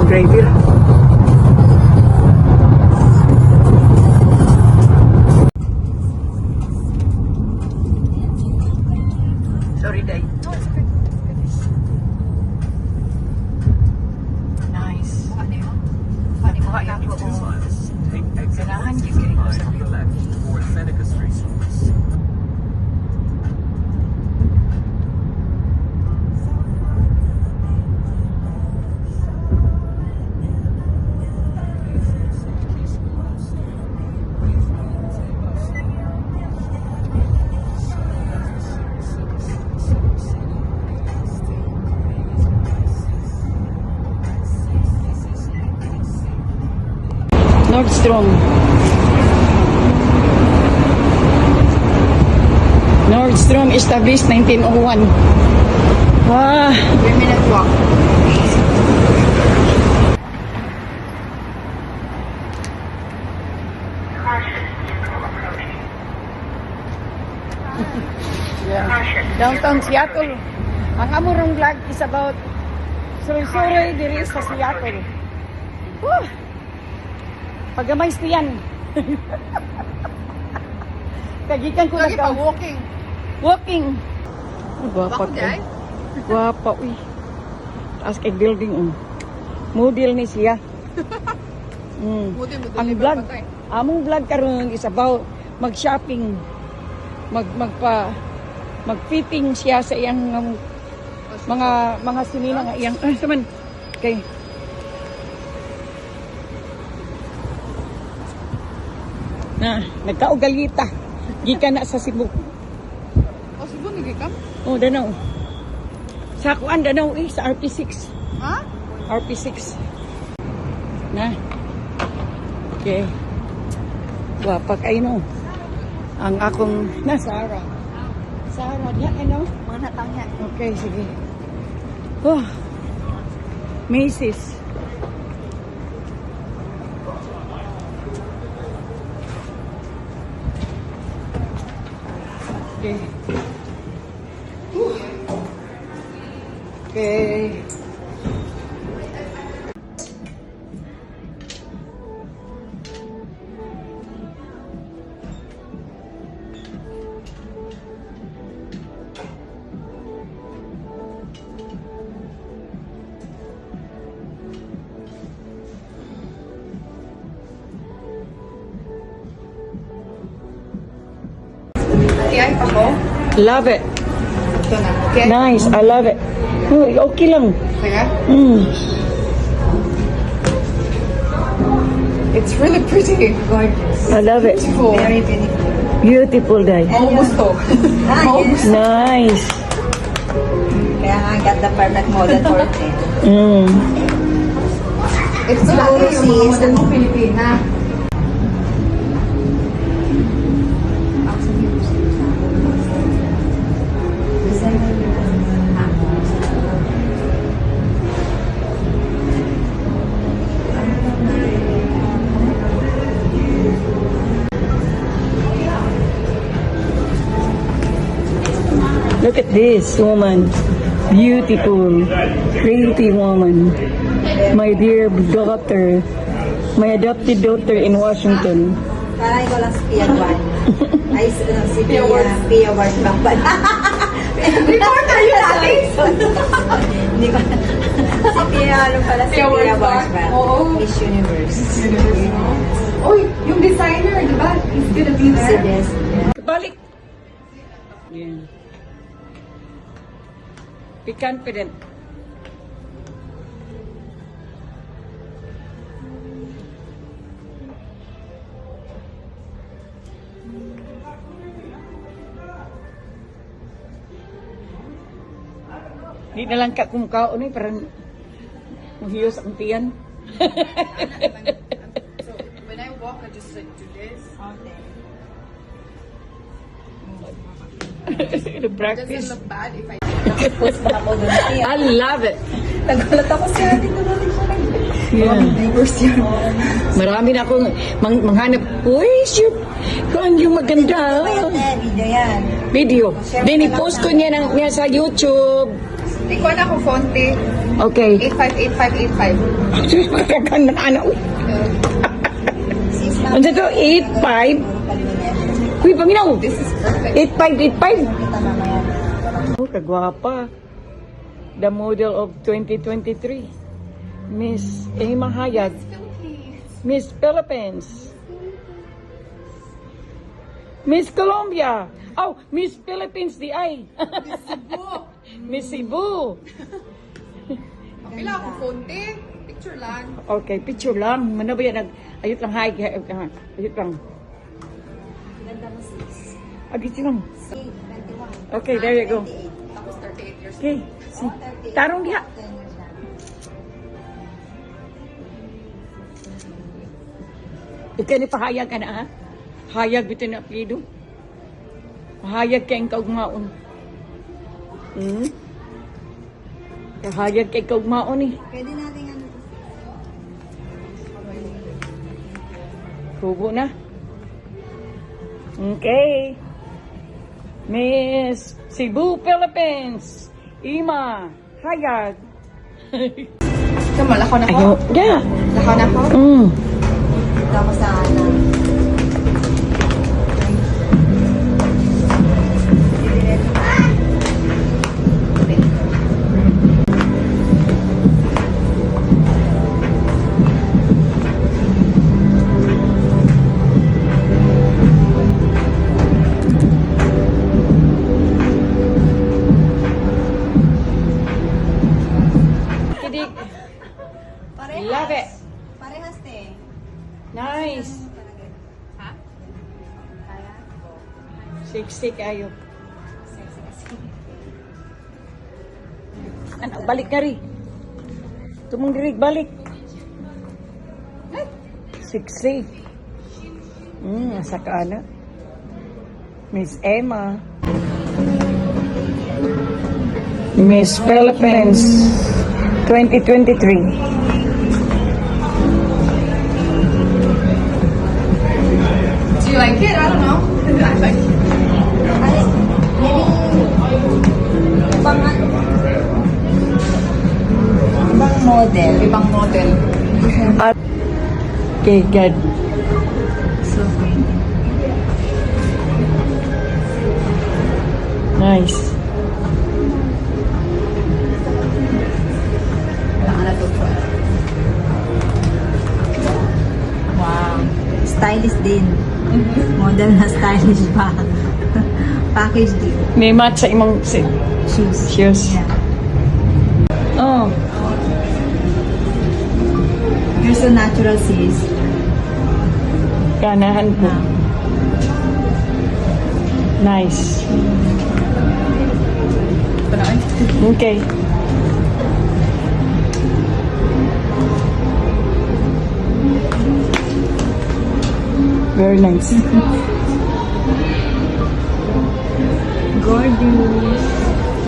Driver. Sorry, Day. No, it's okay. Nice. Kuha Nakuha na ko. 2 miles, take exit Ganahan gyud kay ko sa 165 on the left toward Seneca Street. Nordstrom. Nordstrom established 1901. Wow. 3-minute walk. Yeah. Downtown Seattle. Ang amorong vlog is about suroy-suroy diri sa Seattle. Woo! Pagamay yan. Kagikan ko Lagi pa nagka- walking. Walking. Ay, Gwapa Bako kay. di ay? Gwapa uy. Taas kay building oh. Model ni siya. Model, model. Ang vlog, among vlog karon is about mag-shopping. Mag magpa mag-fitting siya sa iyang mga sinina nga iyang ay saman kay na nagkaugalita gikan na sa Cebu. O, Cebu, nagikam? Oh, Danau. Sa kuan Danau eh sa RP6. Ha? RP6. Na. Okay. Gwapa kayo no. Ang akong na Sarah. Sarah, diha kayo no? Mga natangya. Okay, sige. Oh. Macy's. Okay. Whew. Okay. Okay, pa ko? Love it. Ito na. Okay? Nice. I love it. Oh, okay lang. Kaya? It's really pretty. Gorgeous. I love it. Beautiful. Very beautiful. Beautiful day. Almost to. Almost. Nice. Kaya nga, got the perfect model for it. Ito lagi yung mga model mo Pilipina. Look at this woman. Beautiful. Pretty woman. My dear daughter. My adopted daughter in Washington. Parang ikaw lang si Pia Juan. Ay, si Pia, Pia Ward ba pala? Reporter yun, ate! Hindi ko. Si Pia, ano pala, si Pia Pia Wurtzbach. Wurtzbach. Oo. Miss Universe. Uy, yung designer, di ba? He's gonna be Si there. Des. Balik. Yeah. Be confident. Di na lang ka kumukao ni parang muhiyos ang tiyan. So, when I walk, I just like do this. The practice. Doesn't look bad if I Post ba ako dun? Pia? I love it. Nagulat ako siya. Dito na rin siya. Yeah. Viewers yun. Marami na akong manghanap. Where's your... Kung yung maganda. Eh, video yan. Video. Then i-post ko niya, niya sa YouTube. Ikaw na ako, Fonte. Okay. 858585. Kakakan man ana uy. Sis, ma'am. Ano to? 85. Uy, paminaw. This is perfect. 8585. Kita mamaya. Oh, kagwapa. The model of 2023. Miss Emma Hayag. Miss Philippines. Miss Colombia. Oh, Miss Philippines di ay. Miss Cebu. Miss Cebu. Pila akong phone, te. Picture lang. Okay, picture lang. Mano ba yan? Ayot lang, hi. Ayot lang. Ganda mo, sis. Agit lang. 21. Okay, there you go. 28. Tapos 38 years old. Okay. See. Tarong diha. 10 years na. Ikaw ni pahayag ka na ha? Hayag bito na apelido. Pahayag kay ang kaugmaon. Kahayag kay kaugmaon eh. Pwede natin ano to, sis. Hubo na. Okay. Miss Cebu, Philippines. Ima, hayag. Come on, lakaw na ko. Ayo, yeah. Lakaw na ko. Dito ako sa ano. Kidik. Parehas. Love it. Parehas, te. Nice. Ha? Kaya? Sexy kayo. Sexy kasi. Ano, balik ka rin. Tumong diri, balik. Sexy. Asa ka na. Miss Emma. Miss Philippines 2023. Do you like it? I don't know. I like it. Ay, maybe ibang ano. Ibang model. Ibang model. Okay, good. So pretty. Nice. Wala ka na to. Wow. Stylish din. Model na stylish pa. Package din. May match sa imong Shoes. shoes. Yeah. Oh, You're so natural, sis. ganahan ko. Nice. Ito na ay. Okay. Very nice. Gorgeous.